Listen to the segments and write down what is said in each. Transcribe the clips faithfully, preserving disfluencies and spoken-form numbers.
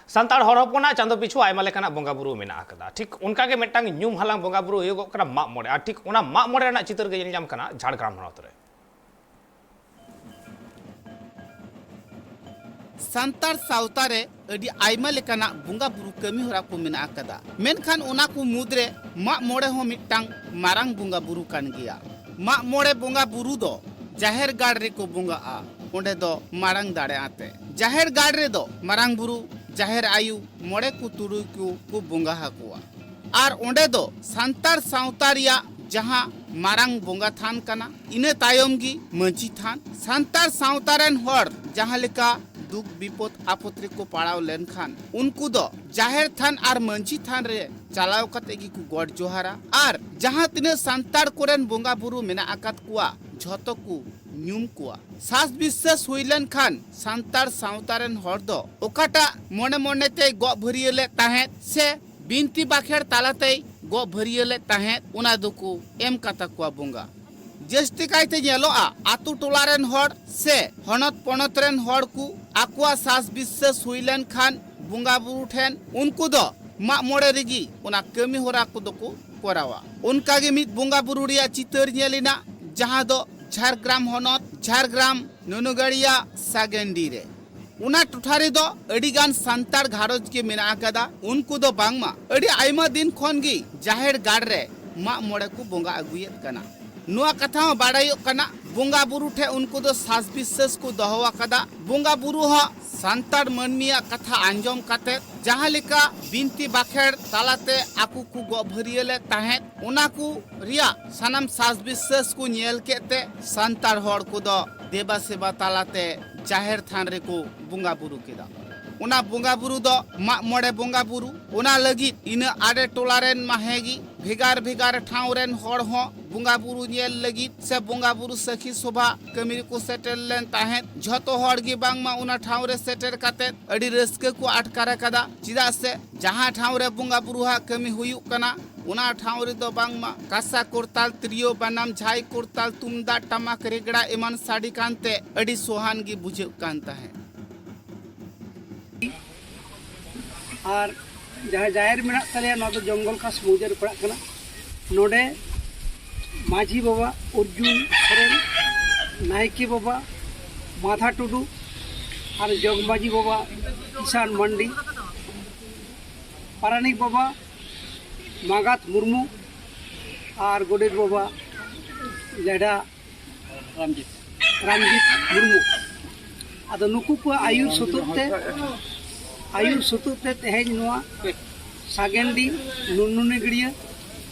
ᱥᱟᱱᱛᱟᱲ ᱦᱚᱲ ᱦᱚᱯᱚᱱᱟᱜ ᱪᱟᱸᱫᱚ ᱯᱤᱪᱷᱩ ᱟᱭᱢᱟ ᱞᱮᱠᱟᱱᱟᱜ ᱵᱚᱸᱜᱟ ᱵᱩᱨᱩ ᱢᱮᱱᱟᱜ ᱟᱠᱟᱫᱟ᱾ ᱴᱷᱤᱠ ᱚᱱᱠᱟ ᱜᱮ ᱢᱤᱫᱴᱟᱝ ᱧᱩᱢ ᱦᱟᱞᱟᱝ ᱵᱚᱸᱜᱟ ᱵᱩᱨᱩ ᱦᱩᱭᱩᱜᱚᱜ ᱠᱟᱱᱟ ᱢᱟᱜ ᱢᱚᱬᱮ᱾ ᱟᱨ ᱴᱷᱤᱠ ᱚᱱᱟ ᱢᱟᱜ ᱢᱚᱬᱮ ᱨᱮᱱᱟᱜ ᱪᱤᱛᱟᱹᱨ ᱜᱮ ᱧᱮᱞ ᱧᱟᱢ ᱠᱟᱱᱟ ᱡᱷᱟᱲᱜᱨᱟᱢ ᱦᱚᱱᱚᱛ ᱨᱮ᱾ ᱥᱟᱱᱛᱟᱲ ᱥᱟᱶᱛᱟ ᱨᱮ ᱟᱹᱰᱤ ᱟᱭᱢᱟ ᱞᱮᱠᱟᱱᱟᱜ ᱵᱚᱸᱜᱟ ᱵᱩᱨᱩ ᱠᱟᱹᱢᱤ ᱦᱚᱨᱟ ᱠᱚ ᱢᱮᱱᱟᱜ ᱟᱠᱟᱫᱟ, ᱢᱮᱱᱠᱷᱟᱱ ᱚᱱᱟ ᱠᱚ ᱢᱩᱫᱽᱨᱮ ᱢᱟᱜ ᱢᱚᱬᱮ ᱦᱚᱸ ᱢᱤᱫᱴᱟᱝ ᱢᱟᱨᱟᱝ ᱵᱚᱸᱜᱟ ᱵᱩᱨᱩ ᱠᱟᱱ ᱜᱮᱭᱟ᱾ ᱢᱟᱜ ᱢᱚᱬᱮ ᱵᱚᱸᱜᱟ ᱵᱩᱨᱩ ᱫᱚ ᱡᱟᱦᱮᱨ ᱜᱟᱲ ᱨᱮᱠᱚ ᱵᱚᱸᱜᱟᱜᱼᱟ, ᱚᱸᱰᱮ ᱫᱚ ᱢᱟᱨᱟᱝ ᱫᱟᱲᱮ ᱟᱛᱮ᱾ ᱡᱟᱦᱮᱨ ᱜᱟᱲ ᱨᱮᱫᱚ ᱢᱟᱨᱟᱝ ᱵᱩᱨᱩ, ᱡᱟᱦᱮᱨ ᱟᱭᱳ, ᱢᱚᱬᱮ ᱠᱚ ᱛᱩᱨᱩᱭ ᱠᱚ ᱠᱚ ᱵᱚᱸᱜᱟ ᱟᱠᱚᱣᱟ᱾ ᱟᱨ ᱚᱸᱰᱮ ᱫᱚ ᱥᱟᱱᱛᱟᱲ ᱥᱟᱶᱛᱟ ᱨᱮᱭᱟᱜ ᱡᱟᱦᱟᱸ ᱢᱟᱨᱟᱝ ᱵᱚᱸᱜᱟ ᱛᱷᱟᱱ ᱠᱟᱱᱟ, ᱤᱱᱟᱹ ᱛᱟᱭᱚᱢ ᱜᱮ ᱢᱟᱹᱡᱷᱤ ᱛᱷᱟᱱ᱾ ᱥᱟᱱᱛᱟᱲ ᱥᱟᱶᱛᱟ ᱨᱮᱱ ᱦᱚᱲ ᱡᱟᱦᱟᱸ ᱞᱮᱠᱟ ᱫᱩᱠ ᱵᱤᱯᱚᱫ ᱟᱯᱚᱫ ᱨᱮᱠᱚ ᱯᱟᱲᱟᱣ ᱞᱮᱱᱠᱷᱟᱱ, ᱩᱱᱠᱩ ᱫᱚ ᱡᱟᱦᱮᱨ ᱛᱷᱟᱱ ᱟᱨ ᱢᱟᱹᱡᱷᱤ ᱛᱷᱟᱱ ᱨᱮ ᱪᱟᱞᱟᱣ ᱠᱟᱛᱮ ᱜᱮᱠᱚ ᱜᱚᱰ ᱡᱚᱦᱟᱨᱟ᱾ ᱟᱨ ᱡᱟᱦᱟᱸ ᱛᱤᱱᱟᱹᱜ ᱥᱟᱱᱛᱟᱲ ᱠᱚᱨᱮᱱ ᱵᱚᱸᱜᱟ ᱵᱩᱨᱩ ᱢᱮᱱᱟᱜ ᱟᱠᱟᱫ ᱠᱚᱣᱟ, ᱡᱷᱚᱛᱚ ᱠᱚ ᱧᱩᱢ ᱠᱚᱣᱟ᱾ ᱥᱟᱥ ᱵᱤᱥᱥᱟᱹᱥ ᱦᱩᱭ ᱞᱮᱱᱠᱷᱟᱱ, ᱥᱟᱱᱛᱟᱲ ᱥᱟᱶᱛᱟ ᱨᱮᱱ ᱦᱚᱲ ᱫᱚ ᱚᱠᱟᱴᱟᱜ ᱢᱚᱱᱮ ᱢᱚᱱᱮ ᱛᱮᱭ ᱜᱚᱜ ᱵᱷᱟᱹᱨᱭᱟᱹ ᱞᱮᱫ ᱛᱟᱦᱮᱸᱫ ᱥᱮ ᱵᱤᱱᱛᱤ ᱵᱟᱠᱷᱮᱲ ᱛᱟᱞᱟᱛᱮᱭ ᱜᱚᱜ ᱵᱷᱟᱹᱨᱭᱟᱹ ᱞᱮᱫ ᱛᱟᱦᱮᱸᱫ, ᱚᱱᱟ ᱫᱚᱠᱚ ᱮᱢ ᱠᱟᱛᱟ ᱠᱚᱣᱟ ᱵᱚᱸᱜᱟ᱾ ᱡᱟᱹᱥᱛᱤ ᱠᱟᱭᱛᱮ ᱧᱮᱞᱚᱜᱼᱟ, ᱟᱛᱳ ᱴᱚᱞᱟ ᱨᱮᱱ ᱦᱚᱲ ᱥᱮ ᱦᱚᱱᱚᱛ ᱯᱚᱱᱚᱛ ᱨᱮᱱ ᱦᱚᱲ ᱠᱚ ᱟᱠᱚᱣᱟᱜ ᱥᱟᱥ ᱵᱤᱥᱥᱟᱹᱥ ᱦᱩᱭ ᱞᱮᱱᱠᱷᱟᱱ, ᱵᱚᱸᱜᱟ ᱵᱩᱨᱩ ᱴᱷᱮᱱ ᱩᱱᱠᱩ ᱫᱚ ᱢᱟᱜ ᱢᱚᱬᱮ ᱨᱮᱜᱮ ᱚᱱᱟ ᱠᱟᱹᱢᱤ ᱦᱚᱨᱟ ᱠᱚᱫᱚ ᱠᱚ ᱠᱚᱨᱟᱣᱟ᱾ ᱚᱱᱠᱟᱜᱮ ᱢᱤᱫ ᱵᱚᱸᱜᱟ ᱵᱩᱨᱩ ᱨᱮᱭᱟᱜ ᱪᱤᱛᱟᱹᱨ ᱧᱮᱞ ᱮᱱᱟ, ᱡᱟᱦᱟᱸ ᱫᱚ ᱡᱷᱟᱲᱜᱨᱟᱢ ᱦᱚᱱᱚᱛ, ᱡᱷᱟᱲᱜᱨᱟᱢ ᱱᱩᱱᱩᱜᱟᱲᱤᱭᱟ ᱥᱟᱜᱮᱱᱰᱤ ᱨᱮ᱾ ᱚᱱᱟ ᱴᱚᱴᱷᱟ ᱨᱮᱫᱚ ᱟᱹᱰᱤᱜᱟᱱ ᱥᱟᱱᱛᱟᱲ ᱜᱷᱟᱨᱚᱸᱡᱽ ᱜᱮ ᱢᱮᱱᱟᱜ ᱟᱠᱟᱫᱟ᱾ ᱩᱱᱠᱩ ᱫᱚ ᱵᱟᱝᱢᱟ ᱟᱹᱰᱤ ᱟᱭᱢᱟ ᱫᱤᱱ ᱠᱷᱚᱱ ᱜᱮ ᱡᱟᱦᱮᱨ ᱜᱟᱲ ᱨᱮ ᱢᱟᱜ ᱢᱚᱬᱮ ᱠᱚ ᱵᱚᱸᱜᱟ ᱟᱹᱜᱩᱭᱮᱫ ᱠᱟᱱᱟ᱾ ᱱᱚᱣᱟ ᱠᱟᱛᱷᱟ ᱦᱚᱸ ᱵᱟᱲᱟᱭᱚᱜ ᱠᱟᱱᱟ, ᱵᱚᱸᱜᱟ ᱵᱩᱨᱩ ᱴᱷᱮᱱ ᱩᱱᱠᱩ ᱫᱚ ᱥᱟᱥ ᱵᱤᱥᱥᱟᱹᱥ ᱠᱚ ᱫᱚᱦᱚ ᱟᱠᱟᱫᱟ᱾ ᱵᱚᱸᱜᱟ ᱵᱩᱨᱩ ᱦᱚᱸ ᱥᱟᱱᱛᱟᱲ ᱢᱟᱹᱱᱢᱤᱭᱟᱜ ᱠᱟᱛᱷᱟ ᱟᱸᱡᱚᱢ ᱠᱟᱛᱮ ᱡᱟᱦᱟᱸ ᱞᱮᱠᱟ ᱵᱤᱱᱛᱤ ᱵᱟᱠᱷᱮᱲ ᱛᱟᱞᱟᱛᱮ ᱟᱠᱚ ᱠᱚ ᱜᱚᱜ ᱵᱷᱟᱹᱨᱭᱟᱹ ᱞᱮᱫ ᱛᱟᱦᱮᱸᱫ, ᱚᱱᱟ ᱠᱚ ᱨᱮᱭᱟᱜ ᱥᱟᱱᱟᱢ ᱥᱟᱥ ᱵᱤᱥᱥᱟᱹᱥ ᱠᱚ ᱧᱮᱞ ᱠᱮᱫ ᱛᱮ ᱥᱟᱱᱛᱟᱲ ᱦᱚᱲ ᱠᱚᱫᱚ ᱫᱮᱵᱟ ᱥᱮᱵᱟ ᱛᱟᱞᱟᱛᱮ ᱡᱟᱦᱮᱨ ᱛᱷᱟᱱ ᱨᱮᱠᱚ ᱵᱚᱸᱜᱟ ᱵᱩᱨᱩ ᱠᱮᱫᱟ᱾ ᱚᱱᱟ ᱵᱚᱸᱜᱟ ᱵᱩᱨᱩ ᱫᱚ ᱢᱟᱜ ᱢᱚᱬᱮ ᱵᱚᱸᱜᱟ ᱵᱩᱨᱩ᱾ ᱚᱱᱟ ᱞᱟᱹᱜᱤᱫ ᱤᱱᱟᱹ ᱟᱰᱮ ᱴᱚᱞᱟ ᱨᱮᱱ ᱢᱟ ᱦᱮᱸ ᱜᱮ, ᱵᱷᱮᱜᱟᱨ ᱵᱷᱮᱜᱟᱨ ᱴᱷᱟᱶ ᱨᱮᱱ ᱦᱚᱲ ᱦᱚᱸ ᱵᱚᱸᱜᱟ ᱵᱩᱨᱩ ᱧᱮᱞ ᱞᱟᱹᱜᱤᱫ ᱥᱮ ᱵᱚᱸᱜᱟ ᱵᱩᱨᱩ ᱥᱟᱹᱠᱷᱤ ᱥᱚᱵᱷᱟ ᱠᱟᱹᱢᱤ ᱨᱮᱠᱚ ᱥᱮᱴᱮᱨ ᱞᱮᱱ ᱛᱟᱦᱮᱸᱫ᱾ ᱡᱷᱚᱛᱚ ᱦᱚᱲ ᱜᱮ ᱵᱟᱝᱢᱟ ᱚᱱᱟ ᱴᱷᱟᱶ ᱨᱮ ᱥᱮᱴᱮᱨ ᱠᱟᱛᱮᱫ ᱟᱹᱰᱤ ᱨᱟᱹᱥᱠᱟᱹ ᱠᱚ ᱟᱴᱠᱟᱨ ᱟᱠᱟᱫᱟ, ᱪᱮᱫᱟᱜ ᱥᱮ ᱡᱟᱦᱟᱸ ᱴᱷᱟᱶ ᱨᱮ ᱵᱚᱸᱜᱟ ᱵᱩᱨᱩ ᱦᱟᱜ ᱠᱟᱹᱢᱤ ᱦᱩᱭᱩᱜ ᱠᱟᱱᱟ, ᱚᱱᱟ ᱴᱷᱟᱶ ᱨᱮᱫᱚ ᱵᱟᱝᱢᱟ ᱠᱟᱸᱥᱟ ᱠᱚᱨᱛᱟᱞ, ᱛᱤᱨᱭᱳ ᱵᱟᱱᱟᱢ, ᱡᱷᱟᱭ ᱠᱚᱨᱛᱟᱞ, ᱛᱩᱢᱫᱟᱜ ᱴᱟᱢᱟᱠ, ᱨᱮᱜᱽᱲᱟ ᱮᱢᱟᱱ ᱥᱟᱰᱮ ᱠᱟᱱᱛᱮ ᱟᱹᱰᱤ ᱥᱚᱦᱟᱱ ᱜᱮ ᱵᱩᱡᱷᱟᱹᱜ ᱠᱟᱱ ᱛᱟᱦᱮᱸᱫ᱾ ᱟᱨ ᱡᱟᱦᱟᱸ ᱡᱟᱦᱮᱨ ᱢᱮᱱᱟᱜ ᱛᱟᱞᱮᱭᱟ, ᱱᱚᱣᱟ ᱫᱚ ᱡᱚᱝᱜᱚᱞ ᱠᱷᱟᱥ ᱢᱚᱣᱡᱟ ᱨᱮ ᱯᱟᱲᱟᱜ ᱠᱟᱱᱟ᱾ ᱱᱚᱰᱮ ᱢᱟᱹᱡᱷᱤ ᱵᱟᱵᱟ ᱚᱨᱡᱩᱱ ᱥᱚᱨᱮᱱ, ᱱᱟᱭᱠᱮ ᱵᱟᱵᱟ ᱢᱟᱫᱷᱟ ᱴᱩᱰᱩ ᱟᱨ ᱡᱚᱜᱽ ᱢᱟᱹᱡᱷᱤ ᱵᱟᱵᱟ ᱠᱤᱥᱟᱱ ᱢᱟᱱᱰᱤ, ᱯᱟᱨᱟᱱᱤᱠ ᱵᱟᱵᱟ ᱢᱟᱜᱟᱛ ᱢᱩᱨᱢᱩ ᱟᱨ ᱜᱚᱰᱮᱛ ᱵᱟᱵᱟ ᱞᱮᱰᱷᱟ ᱨᱟᱢᱡᱤᱛ ᱢᱩᱨᱢᱩ᱾ ᱟᱫᱚ ᱱᱩᱠᱩ ᱠᱚᱣᱟᱜ ᱟᱹᱭᱩᱨ ᱥᱩᱛᱩᱜ ᱛᱮ, ᱟᱹᱭᱩᱨ ᱥᱩᱛᱩᱜ ᱛᱮ ᱛᱮᱦᱮᱧ ᱱᱚᱣᱟ ᱥᱟᱜᱮᱱᱰᱤ ᱱᱩᱱᱱᱩᱱᱤ ᱜᱟᱹᱲᱭᱟᱹ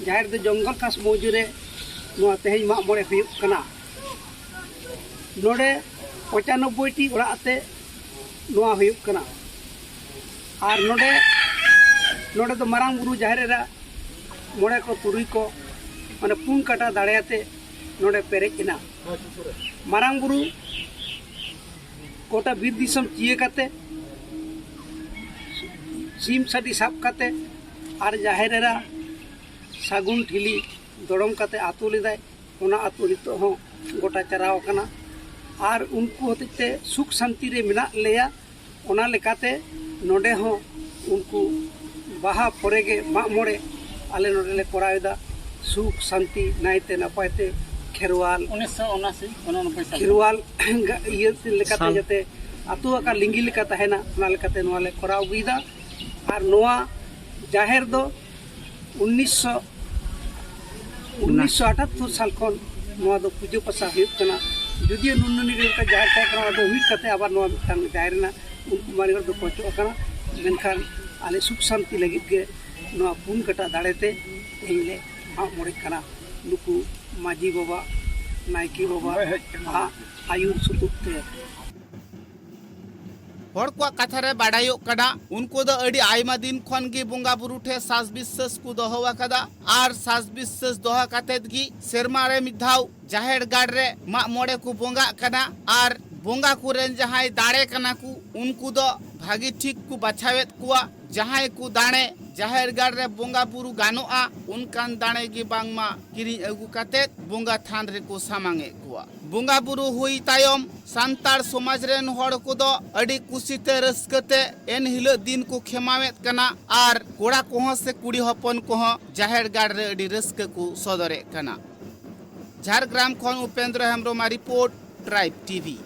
ᱡᱟᱦᱮᱨ ᱫᱚ ᱡᱚᱝᱜᱚᱞ ᱠᱷᱟᱥ ᱢᱚᱣᱡᱟ ᱨᱮ ᱱᱚᱣᱟ ᱛᱮᱦᱮᱧ ᱢᱟᱜ ᱢᱚᱬᱮ ᱦᱩᱭᱩᱜ ᱠᱟᱱᱟ᱾ ᱱᱚᱰᱮ ᱯᱚᱸᱪᱟᱱᱚᱵᱵᱳᱭ ᱴᱤ ᱚᱲᱟᱜ ᱟᱛᱮ ᱱᱚᱣᱟ ᱦᱩᱭᱩᱜ ᱠᱟᱱᱟ᱾ ᱟᱨ ᱱᱚᱰᱮ, ᱱᱚᱰᱮ ᱫᱚ ᱢᱟᱨᱟᱝ ᱵᱩᱨᱩ, ᱡᱟᱦᱮᱨ ᱮᱨᱟ, ᱢᱚᱬᱮ ᱠᱚ ᱛᱩᱨᱩᱭ ᱠᱚ, ᱢᱟᱱᱮ ᱯᱩᱱ ᱠᱟᱴᱟ ᱫᱟᱲᱮ ᱟᱛᱮ ᱱᱚᱰᱮ ᱯᱮᱨᱮᱡ ᱮᱱᱟ᱾ ᱢᱟᱨᱟᱝ ᱵᱩᱨᱩ ᱜᱚᱴᱟ ᱵᱤᱨ ᱫᱤᱥᱚᱢ ᱪᱤᱭᱟᱹ ᱠᱟᱛᱮ, ᱥᱤᱢ ᱥᱟᱹᱰᱤ ᱥᱟᱵ ᱠᱟᱛᱮ, ᱟᱨ ᱡᱟᱦᱮᱨ ᱮᱨᱟ ᱥᱟᱹᱜᱩᱱ ᱴᱷᱤᱞᱤ ᱫᱚᱲᱚᱢ ᱠᱟᱛᱮ ᱟᱹᱛᱩ ᱞᱮᱫᱟᱭ᱾ ᱚᱱᱟ ᱟᱹᱛᱩ ᱱᱤᱛᱚᱜ ᱦᱚᱸ ᱜᱚᱴᱟ ᱪᱟᱨᱟᱣ ᱟᱠᱟᱱᱟ᱾ ᱟᱨ ᱩᱱᱠᱩ ᱦᱚᱛᱮᱡ ᱛᱮ ᱥᱩᱠ ᱥᱟᱱᱛᱤ ᱨᱮ ᱢᱮᱱᱟᱜ ᱞᱮᱭᱟ᱾ ᱚᱱᱟ ᱞᱮᱠᱟᱛᱮ ᱱᱚᱰᱮ ᱦᱚᱸ ᱩᱱᱠᱩ ᱵᱟᱦᱟ ᱯᱚᱨᱮ ᱜᱮ ᱢᱟᱜ ᱢᱚᱬᱮ ᱟᱞᱮ ᱱᱚᱰᱮ ᱞᱮ ᱠᱚᱨᱟᱣ ᱮᱫᱟ᱾ ᱥᱩᱠ ᱥᱟᱱᱛᱤ, ᱱᱟᱭᱛᱮ ᱱᱟᱯᱟᱭ ᱛᱮ ᱠᱷᱮᱨᱣᱟᱞ, ᱩᱱᱤᱥᱥᱚ ᱩᱱᱟᱥᱤ ᱚᱱᱟ ᱱᱚᱵᱵᱳᱭ ᱥᱟᱞ᱾ ᱠᱷᱮᱨᱣᱟᱞ ᱤᱭᱟᱹ ᱞᱮᱠᱟᱛᱮ ᱥᱟᱞ᱾ ᱡᱟᱛᱮ ᱟᱹᱛᱩ ᱟᱠᱟ ᱞᱤᱸᱜᱤ ᱞᱮᱠᱟ ᱛᱟᱦᱮᱱᱟ, ᱚᱱᱟ ᱞᱮᱠᱟᱛᱮ ᱱᱚᱣᱟ ᱞᱮ ᱠᱚᱨᱟᱣ ᱟᱹᱜᱩᱭᱮᱫᱟ᱾ ᱟᱨ ᱱᱚᱣᱟ ᱡᱟᱦᱮᱨ ᱫᱚ ᱩᱱᱤᱥᱥᱚ ᱩᱱᱤᱥᱥᱚ ᱟᱴᱷᱟᱛᱛᱳᱨ ᱥᱟᱞ ᱠᱷᱚᱱ ᱱᱚᱣᱟ ᱫᱚ ᱯᱩᱡᱟᱹ ᱯᱟᱥᱟ ᱦᱩᱭᱩᱜ ᱠᱟᱱᱟ᱾ ᱡᱩᱫᱤᱭᱳ ᱱᱩᱱᱱᱩᱱᱤ ᱨᱮ ᱚᱱᱠᱟ ᱡᱟᱦᱮᱨ ᱛᱟᱦᱮᱸ ᱠᱟᱱᱟ, ᱚᱱᱟ ᱫᱚ ᱦᱩᱭ ᱠᱟᱛᱮ ᱟᱵᱟᱨ ᱱᱚᱣᱟ ᱢᱤᱫᱴᱟᱝ ᱡᱟᱦᱮᱨ ᱨᱮᱱᱟᱜ ᱩᱱᱠᱩ ᱢᱟᱨᱮ ᱦᱚᱲ ᱫᱚᱠᱚ ᱚᱪᱚᱜ ᱟᱠᱟᱱᱟ᱾ ᱢᱮᱱᱠᱷᱟᱱ ᱟᱞᱮ ᱥᱩᱠ ᱥᱟᱱᱛᱤ ᱞᱟᱹᱜᱤᱫ ᱜᱮ ᱱᱚᱣᱟ ᱯᱩᱱ ᱠᱟᱴᱟ ᱫᱟᱲᱮ ᱛᱮ ᱛᱮᱦᱮᱧ ᱞᱮ ᱢᱟᱜ ᱢᱚᱬᱮᱜ ᱠᱟᱱᱟ᱾ ᱱᱩᱠᱩ ᱢᱟᱹᱡᱷᱤ ᱵᱟᱵᱟ, ᱱᱟᱭᱠᱮ ᱵᱟᱵᱟ ᱟᱜ ᱟᱹᱭᱩᱨ ᱥᱩᱛᱩᱜ ᱛᱮ᱾ ᱦᱚᱲ ᱠᱚᱣᱟᱜ ᱠᱟᱛᱷᱟ ᱨᱮ ᱵᱟᱰᱟᱭᱚᱜ ᱠᱟᱱᱟ, ᱩᱱᱠᱩ ᱫᱚ ᱟᱹᱰᱤ ᱟᱭᱢᱟ ᱫᱤᱱ ᱠᱷᱚᱱ ᱜᱮ ᱵᱚᱸᱜᱟ ᱵᱩᱨᱩ ᱴᱷᱮᱱ ᱥᱟᱥ ᱵᱤᱥᱥᱟᱹᱥ ᱠᱚ ᱫᱚᱦᱚ ᱟᱠᱟᱫᱟ᱾ ᱟᱨ ᱥᱟᱥ ᱵᱤᱥᱥᱟᱹᱥ ᱫᱚᱦᱚ ᱠᱟᱛᱮᱫ ᱜᱮ ᱥᱮᱨᱢᱟ ᱨᱮ ᱢᱤᱫ ᱫᱷᱟᱣ ᱡᱟᱦᱮᱨ ᱜᱟᱲ ᱨᱮ ᱢᱟᱜ ᱢᱚᱬᱮ ᱠᱚ ᱵᱚᱸᱜᱟᱜ ᱠᱟᱱᱟ᱾ ᱟᱨ ᱵᱚᱸᱜᱟ ᱠᱚᱨᱮᱱ ᱡᱟᱦᱟᱸᱭ ᱫᱟᱲᱮ ᱠᱟᱱᱟ ᱠᱚ, ᱩᱱᱠᱩ ᱫᱚ ᱵᱷᱟᱹᱜᱤ ᱴᱷᱤᱠ ᱠᱚ ᱵᱟᱪᱷᱟᱣᱮᱫ ᱠᱚᱣᱟ᱾ ᱡᱟᱦᱟᱸᱭ ᱠᱚ ᱫᱟᱲᱮ ᱡᱟᱦᱮᱨ ᱜᱟᱲ ᱨᱮ ᱵᱚᱸᱜᱟ ᱵᱩᱨᱩ ᱜᱟᱱᱚᱜᱼᱟ, ᱚᱱᱠᱟᱱ ᱫᱟᱲᱮ ᱜᱮ ᱵᱟᱝᱢᱟ ᱠᱤᱨᱤᱧ ᱟᱹᱜᱩ ᱠᱟᱛᱮᱫ ᱵᱚᱸᱜᱟ ᱛᱷᱟᱱ ᱨᱮᱠᱚ ᱥᱟᱢᱟᱝ ᱮᱫ ᱠᱚᱣᱟ᱾ ᱵᱚᱸᱜᱟ ᱵᱩᱨᱩ ᱦᱩᱭ ᱛᱟᱭᱚᱢ ᱥᱟᱱᱛᱟᱲ ᱥᱚᱢᱟᱡᱽ ᱨᱮᱱ ᱦᱚᱲ ᱠᱚᱫᱚ ᱟᱹᱰᱤ ᱠᱩᱥᱤᱛᱮ ᱨᱟᱹᱥᱠᱟᱹᱛᱮ ᱮᱱ ᱦᱤᱞᱳᱜ ᱫᱤᱱ ᱠᱚ ᱠᱷᱮᱢᱟᱣᱮᱫ ᱠᱟᱱᱟ ᱟᱨ ᱠᱚᱲᱟ ᱠᱚᱦᱚᱸ ᱥᱮ ᱠᱩᱲᱤ ᱦᱚᱯᱚᱱ ᱠᱚᱦᱚᱸ ᱡᱟᱦᱮᱨ ᱜᱟᱲ ᱨᱮ ᱟᱹᱰᱤ ᱨᱟᱹᱥᱠᱟᱹ ᱠᱚ ᱥᱚᱫᱚᱨᱮᱫ ᱠᱟᱱᱟ᱾ ᱡᱷᱟᱲᱜᱨᱟᱢ ᱠᱷᱚᱱ ᱩᱯᱮᱱᱫᱨᱚ ᱦᱮᱢᱵᱨᱚᱢᱟᱜ ᱨᱤᱯᱳᱨᱴ, ᱴᱨᱟᱭᱤᱵᱽ ᱴᱤᱵᱷᱤ᱾